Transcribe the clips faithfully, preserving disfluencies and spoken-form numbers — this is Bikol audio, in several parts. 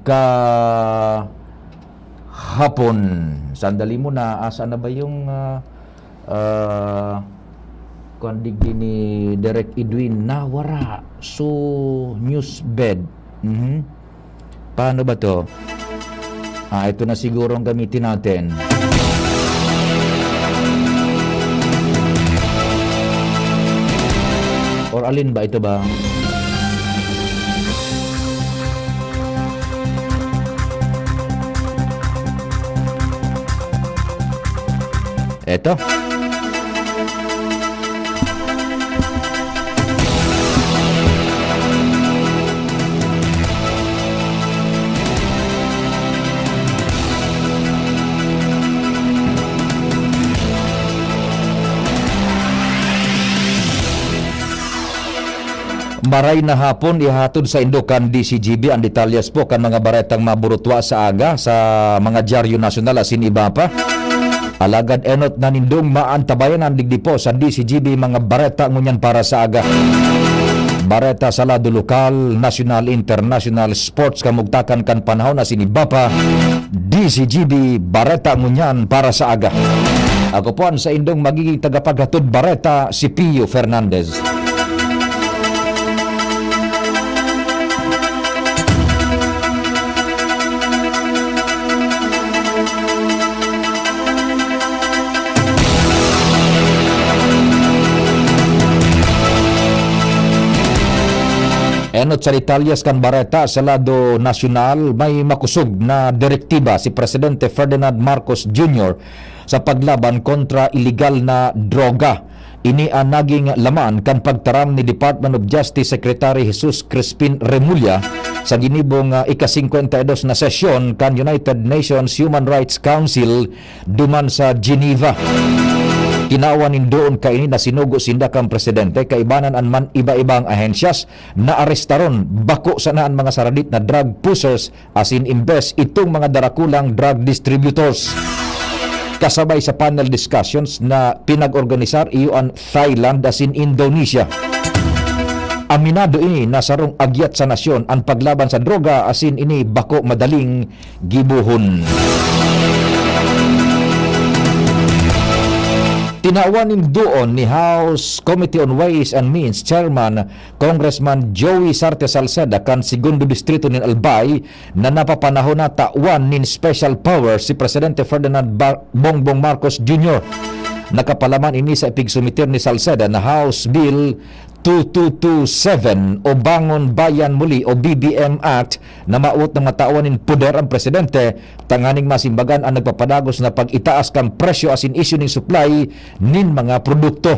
kahapon. Sandali muna, asa na ba yung, ah, ah, kuwan digdi ni Direk Edwin? Nawara. So, news bed. Mhm. Paano ba 'to? Ah, ito na siguro ang gamitin natin. Or alin ba? Ito ba? Eto. Maray na hapon, ihatod saindo kan D C G B an detalyes po kan mga baretang maburutwa sa aga sa mga dyaryo nasyonal asin iba pa. Alagad enot na nindong maantabayanan digdi po sa D C G B mga bareta ngunyan para sa aga. Bareta sa lado lokal, nasyonal, internasyonal, sports, kamugtakan kan panahon asin iba pa. D C G B, bareta ngunyan para sa aga. Ako po an saindong magiging tagapaghatod bareta, si Pio Fernandez. Enot sa detalyes kan bareta sa lado nasyonal, may makosog na direktiba si Presidente Ferdinand Marcos Junior sa paglaban kontra iligal na droga. Ini an naging laman kan pagtaram ni Department of Justice Secretary Jesus Crispin Remulla sa ginibong, ah, ika-singkwenta y dos na sesyon kan United Nations Human Rights Council duman sa Geneva. Tinawan nin doon kaini na sinugo sinda kan presidente, kaibanan an man iba-ibang ahensyas na arestaron, bako sana an mga saradit na drug pushers asin imbes itong mga darakulang drug distributors. Kasabay sa panel discussions na pinag-organisar iyo an Thailand asin Indonesia. Aminado ini na sarong agyat sa nasyon an paglaban sa droga asin ini bako madaling gibohon. Tinawan nin doon ni House Committee on Ways and Means Chairman Congressman Joey Sarte Salceda kan Segundo Distrito nin Albay na napapanahon na tawan nin special power si Presidente Ferdinand Bar-, Bongbong Marcos Junior. Nakapalaman ini sa ipigsumiter ni Salceda na House Bill two two two seven o Bangon Bayan Muli o B B M Act na mawot na matawan nin poder ang presidente tanganing masimbagan an nagpapadagos na pag-itaas kan presyo asin isyu nin supply nin mga produkto.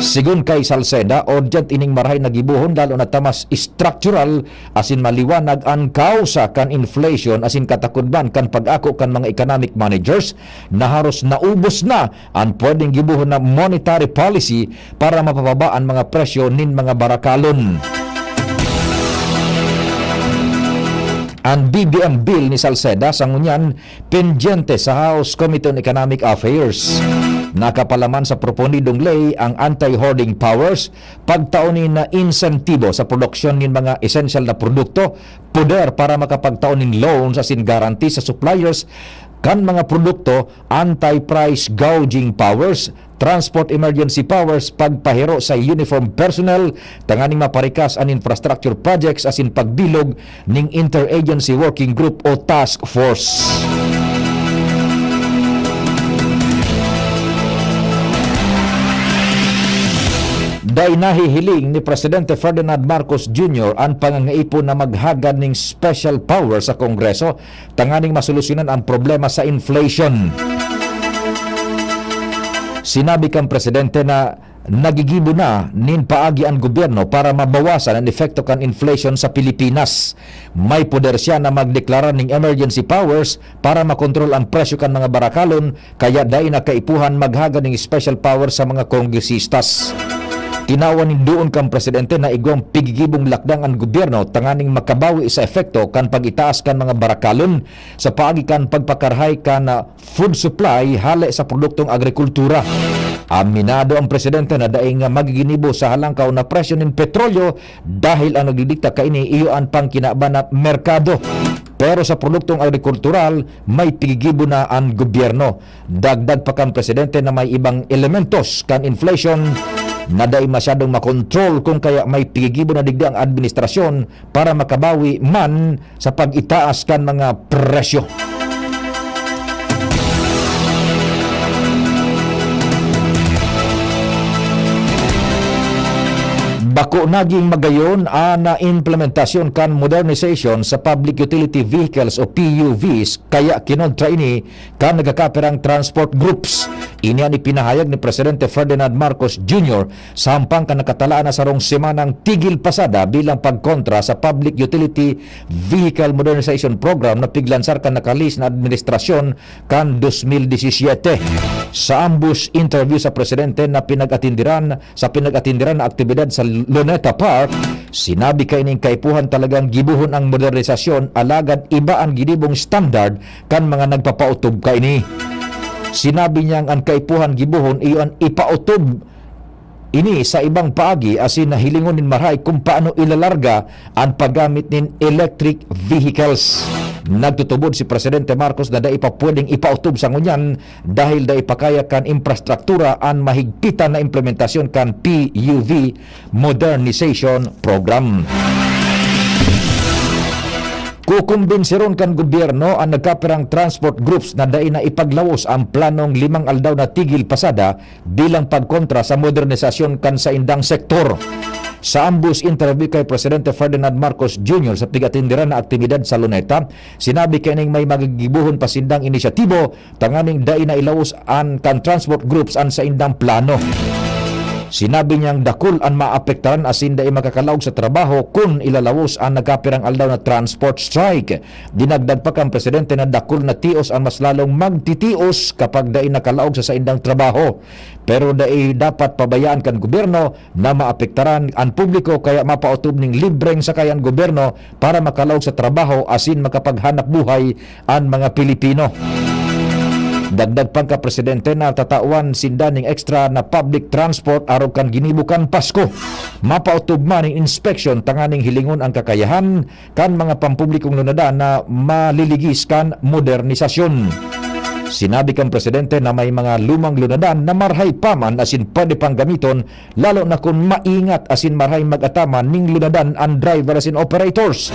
Sigon kay Salceda, urgent ining marahay na gibohon, lalo na ta mas structural asin maliwanag an kausa kan inflation asin katakudban kan pag-ako kan mga economic managers na haros naubos na an pwedeng gibohon na monetary policy para mapababa an mga presyo nin mga barakalon. An B B M Bill ni Salceda sa ngunyan pendyente sa House Committee on Economic Affairs. Nakapalaman sa proponidong ley ang anti-hoarding powers, pagtao nin insentibo sa produksyon nin mga esensyal na produkto, poder para makapagtao nin loans asin guarantee sa suppliers kan mga produkto, anti-price gouging powers, transport emergency powers, pagpahiro sa uniform personnel tanganing maparikas an infrastructure projects asin pagbilog ning Interagency Working Group o Task Force. Dai nahihiling ni Presidente Ferdinand Marcos Junior an pangangaipo na maghagad ning special power sa Kongreso tanganing masolusyonan an problema sa inflation. Sinabi kan presidente na nagigibo na nin paagi an gobyerno para mabawasan an epekto kan inflation sa Pilipinas. May poder siya na magdeklara nin emergency powers para makontrol an presyo kan mga barakalon, kaya dai na kaipuhan maghagad nin special power sa mga kongresistas. Tinawan nin doon kan presidente na igwang pigigibong lakdang an gobyerno tanganing makabawi sa epekto kan pag-itaas kan mga barakalon sa paagi kan pagpakarahay kan, ah, food supply hale sa produktong agrikultura. Aminado ang presidente na daing magiginibo sa halangkaw na presyo nin petrolyo dahil ang nagdidikta kaini iyo an pangkinaban na merkado. Pero sa produktong agrikultural, may pigigibo na an gobyerno. Dagdag pa kan presidente na may ibang elementos kan inflation na dai masyadong makontrol, kung kaya may pigigibo na digdi ang administrasyon para makabawi man sa pag-itaas kan mga presyo. Bako naging magayon an implementasyon kan modernization sa public utility vehicles o P U Vs, kaya kinontra ini kan nagkakapirang transport groups. Ini an ipinahayag ni Presidente Ferdinand Marcos Junior sa hampang kan nakatalaan na sarong semanang tigil pasada bilang pagkontra sa Public Utility Vehicle Modernization Program na piglansar kan nakalihis na administrasyon kan dos mil disisiyete. Sa ambush interview sa presidente na pinag-atindiran, sa pinag-atindiran na aktibidad sa Luneta Park, sinabi kaining kaipuhan talagang gibohon ang modernisasyon, alagad iba an ginibong standard kan mga nagpapautob kaini. Sinabi niyang an kaipuhan gibohon iyo an ipautob ini sa ibang paagi, asin nahilingon nin marahay kung paano ilalarga an paggamit nin electric vehicles. Nagtutubod si Presidente Marcos na dai pa pwedeng ipautob sa ngunyan dahil dai pa kaya kan infrastruktura an mahigpitan na implementasyon kan P U V Modernization Program. Kukumbinsiron kan gobyerno an nagkapirang transport groups na dai na ipaglawos ang planong limang aldaw na tigil pasada bilang pagkontra sa modernisasyon kan saindang sektor. Sa ambush interview kay Presidente Ferdinand Marcos Junior sa pig-atindiran na aktibidad sa Luneta, sinabi kaining may magigibohon pa sindang inisyatibo tanganing dai na ilawos an kan transport groups an saindang plano. Sinabi niyang dakul an maapektaran asin dai makakalaog sa trabaho kun ilalawos an nagkapirang aldaw na transport strike. Dinagdag pa kan presidente na dakul na tios an mas lalong magtitios kapag dai nakalaog sa saindang trabaho. Pero dai dapat pabayaan kan gobyerno na maapektaran an publiko, kaya mapaotob ning libreng sakay an gobyerno para makalaog sa trabaho asin makapaghanap buhay an mga Pilipino. Dagdag pang kapresidente na tatawan sinda ning extra na public transport arog kan ginibo kan Pasko. Mapaotob man ning inspeksyon tanganing hilingon ang kakayahan kan mga pampublikong lunadan na maliligis kan modernisasyon. Sinabi kan presidente na may mga lumang lunadan na marhay pa man asin pwede pang gamiton, lalo na kun maingat asin marhay mag-ataman ning lunadan an driver asin operators.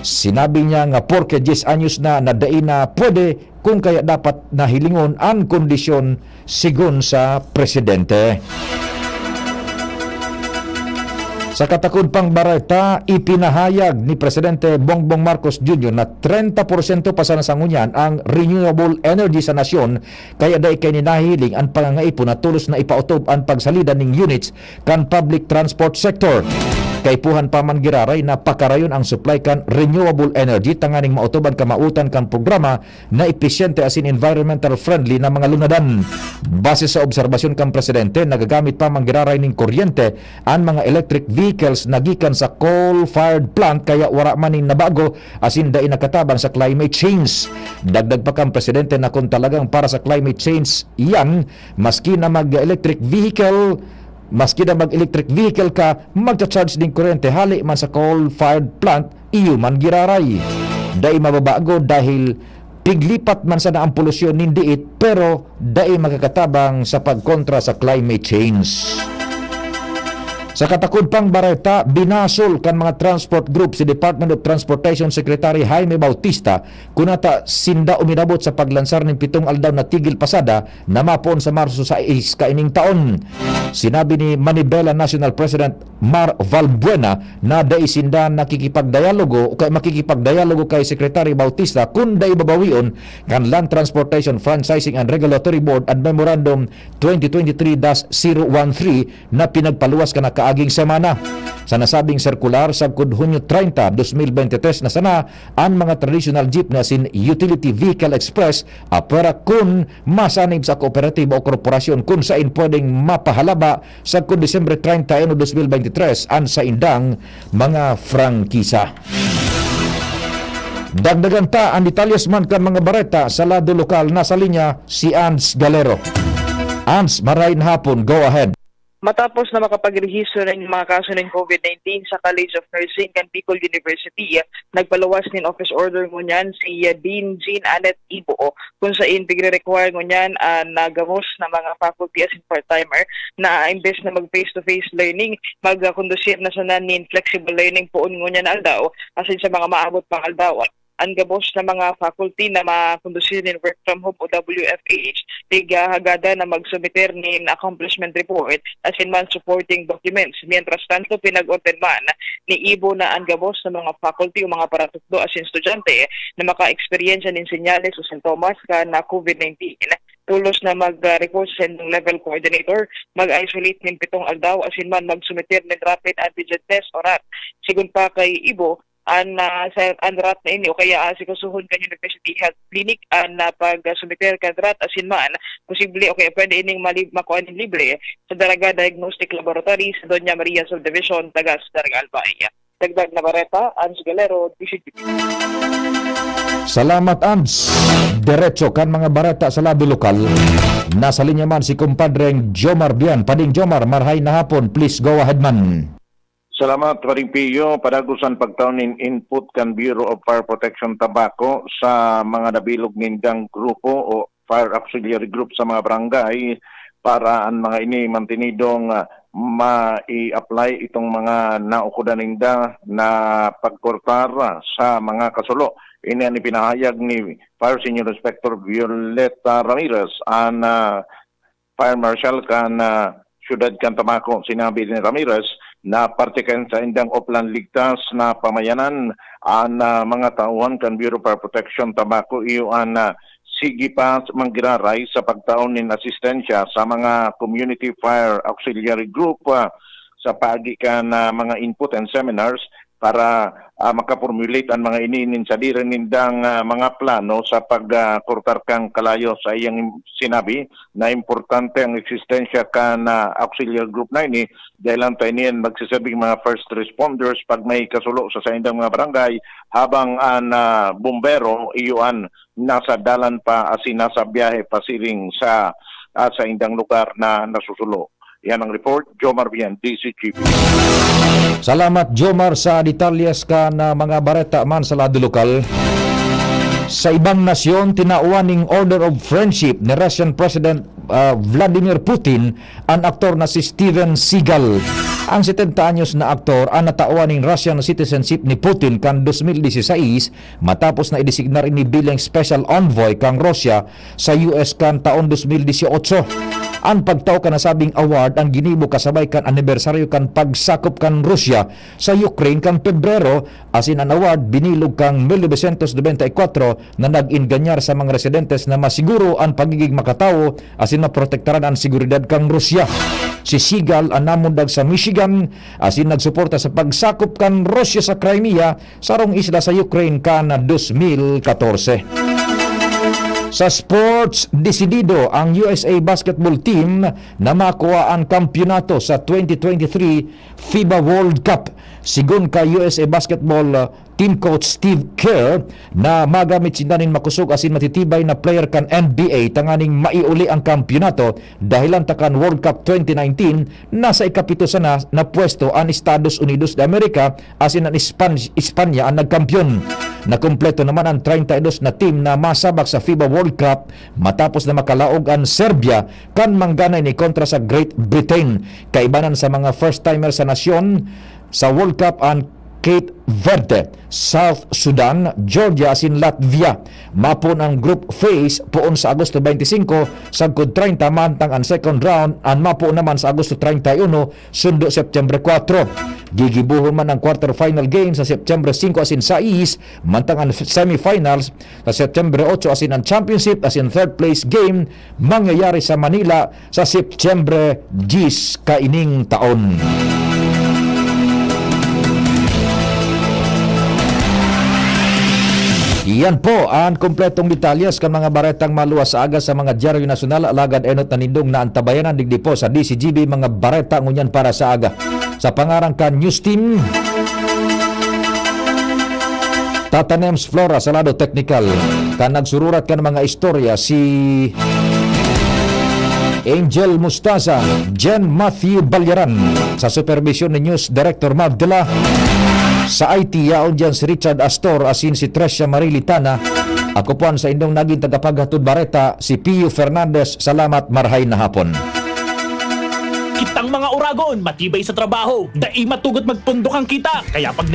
Sinabi niya nga porke dyes anyos na na dai na pwede, kun kaya dapat na hilingon an kondisyon, sigon sa presidente. Sa katakod pang bareta, ipinahayag ni Presidente Bongbong Marcos Junior na trenta porsyento pa sana sa ngunyan ang renewable energy sa nasyon, kaya dai kaini nahihiling an pangangaipon na tolos na ipaotob an pagsalida ning units kan public transport sector. Kaipuhan pa man giraray na pakarayon ang supply kan renewable energy tanganing maotob an kamawotan kan programa na epesyente asin environmental friendly na mga lunadan. Base sa obserbasyon kan presidente, nagagamit pa man giraray nin kuryente an mga electric vehicles na gikan sa coal-fired plant, kaya wara man nin nabago asin dai nakatabang sa climate change. Dagdag pa kan presidente na kung talagang para sa climate change iyan, maski na mag-electric vehicle, maski na mag-electric vehicle ka, magcha-charge nin kuryente hali man sa coal-fired plant, iyo man giraray. Dai mababago dahil piglipat man sana ang polusyon nin diit, pero dai makakatabang sa pagkontra sa climate change. Sa katakod pang bareta, binasol kan mga transport group si Department of Transportation Secretary Jaime Bautista, kun ata sinda uminabot sa paglansar nin pitong aldaw na tigil pasada na mapoon sa Marso sais kaining taon. Sinabi ni Manibela National President Mar Valbuena na dai sinda nakikipagdialogo o kay makikipagdialogo kay Secretary Bautista kun dai babawion kan Land Transportation Franchising and Regulatory Board an Memorandum twenty twenty-three dash zero one three na pinagpaluwas kan nakaaging semana. Sa nasabing sirkular, sagkod Hunyo treinta, dos mil bente tres na sana, an mga traditional jeepney asin utility vehicle express apwera kun masanib sa kooperatiba o korporasyon kun sain pwedeng mapahalaba sagkod Disyembre treinta y uno, dos mil bente tres an saindang mga prangkisa. Dagdagan ta an detalles man kan mga bareta sa lado lokal. Nasa linya si Ans Galero. Ans, maray na hapon. Go ahead. Matapos na makapagrehistro nin mga kaso nin COVID nineteen sa College of Nursing kan Bicol University, nagpaluwas nin office order ngunyan si Dean Jean Annette Ibo, kung sain pigre-require ngunyan an gabos na mga faculty asin part-timer na imbes na mag face-to-face learning, magkondusir na sana nin flexible learning poon ngunyan na aldaw asin sa mga maabot pang aldaw. An gabos na mga faculty na makondusir nin work from home o W F H, pighahagadan na magsumiter nin accomplishment report asin man supporting documents. Mientras tanto, pinag-order man ni Ibo na an gabos na mga faculty o mga paratukdo asin estudyante na maka-eksperyensya nin senyales o sintomas kan COVID nineteen, tolos na mag-report sa saindang level coordinator, mag-isolate nin pitong aldaw asin man magsumiter nin rapid antigen test o rat. Sigon pa kay Ibo, an, ah, sa, an rat na ini o kaya aasikasohon kan University Health Clinic an, ah, pagsumiter kan rat asin man posible o kaya pwede ining mali-, makua nin libre sa Daraga Diagnostic Laboratory sa Doña Maria Subdivision, Tagas, Daraga Albay. Dagdag na bareta, Ans Galero, D C T V. Salamat, Ans. Diretso kan mga bareta sa lado lokal. Nasa linya man si kumpadreng Jomar Bian. Pading Jomar, marhay na hapon. Please go ahead man. Salamat, Paring Pio. Padagos an pagtao nin input kan Bureau of Fire Protection Tabaco sa mga nabilog nindang grupo o fire auxiliary group sa mga barangay para an mga ini mantinidong, ah, mai-apply itong mga naukodan ninda na pagkortar sa mga kasulo. Ini an ipinahayag ni Fire Senior Inspector Violeta Ramirez, an, ah, Fire Marshal kan, ah, siyudad kan Tabaco. Sinabi ni Ramirez na parte kan saindang Oplan Ligtas na pamayanan an, ah, mga tauhan kan Bureau of Fire Protection Tabaco iyo an, ah, sige pa manggiraray sa pagtao nin asistensya sa mga Community Fire Auxiliary Group, ah, sa paagi kan, ah, mga input and seminars para, ah, makapormulate an mga ini nin sadiri nindang, ah, mga plano sa pag, ah, kortar kan kalayo. Sa iyang im-, sinabi na importante ang eksistensya kan, ah, auxiliary group na ini dahil ang tainian magsasabing mga first responders pag may kasulo sa saindang mga barangay, habang an, ah, bumbero iyo an nasa dalan pa asin nasa biyahe pasiring sa, ah, saindang lugar na nasusulo. Yan ang report, Jomar Bien, D C G P. Salamat, Jomar, sa detalyes kan mga bareta man sa lado lokal. Sa ibang nasyon, tinawan ning Order of Friendship ni Russian President, ah, Vladimir Putin an aktor na si Steven Seagal. Ang setenta anyos na aktor an natawan ning Russian citizenship ni Putin kan dos mil dieciséis, matapos na idesignar ini bilang special envoy kan Russia sa U S kan taon dos mil dieciocho. An pagtao kan nasabing award an ginibo kasabay kan anibersaryo kan pagsakop kan Rusya sa Ukraine kan Pebrero, asin an award binilog kan mil novecientos nobenta y kuwatro na nag-enganyar sa mga residentes na masiguro an pagiging makatawo asin maprotektaran an seguridad kan Rusya. Si Seagal an namundag sa Michigan asin nagsuporta sa pagsakop kan Rusya sa Crimea, sarong isla sa Ukraine, kan dos mil katorse. Sa sports, desidido ang U S A basketball team na makua an kampiyonato sa twenty twenty-three FIBA World Cup. Sigon kay U S A basketball, uh, team coach Steve Kerr, na magamit sinda nin makosog asin matitibay na player kan N B A tanganing maiuli ang kampiyonato. Dahilan ta kan World Cup twenty nineteen, nasa ikapito sana na pwesto an Estados Unidos de America asin an Espan-, Espanya an nagkampiyon. Nakumpleto naman ang treinta y dos na team na masabak sa FIBA World Cup matapos na makalaog an Serbia kan mangganay ni kontra sa Great Britain. Kaibanan sa mga first-timer sa nasyon sa World Cup an Cape Verde, South Sudan, Georgia asin Latvia. Mapoon ang group phase poon sa Agosto twenty-five, sagkod treinta, mantang an second round an mapoon naman sa Agosto treinta y uno, sundo September kuwatro. Gigibohon man ang quarterfinal game sa September singko asin sais, mantang an semifinals sa September otso asin an championship asin third place game mangyayari sa Manila sa September diyes kaining taon. Iyan po ang kompletong detalyes kan mga baretang maluwas sa aga sa mga dyaryo nasyonal, alagad enot na nindong naantabayanan digdi po sa D C G B mga bareta ngunyan para sa aga. Sa pangaran kan News Team, Tata Nems Flora sa lado teknikal. Kan nagsururat kan mga istorya si Angel Mustaza, Jen Matthew Balyaran. Sa supervision ni News Director Mav Dela. Sa I T, yaon dyan si Richard Astor asin si Trecia Marie Litana. Ako po ang sa indong naging tagapaghatod bareta, si Pio Fernandez. Salamat, marhay na hapon. Kitang mga uragon, matibay sa trabaho, dai matugot magpundok ang kita. Kaya pag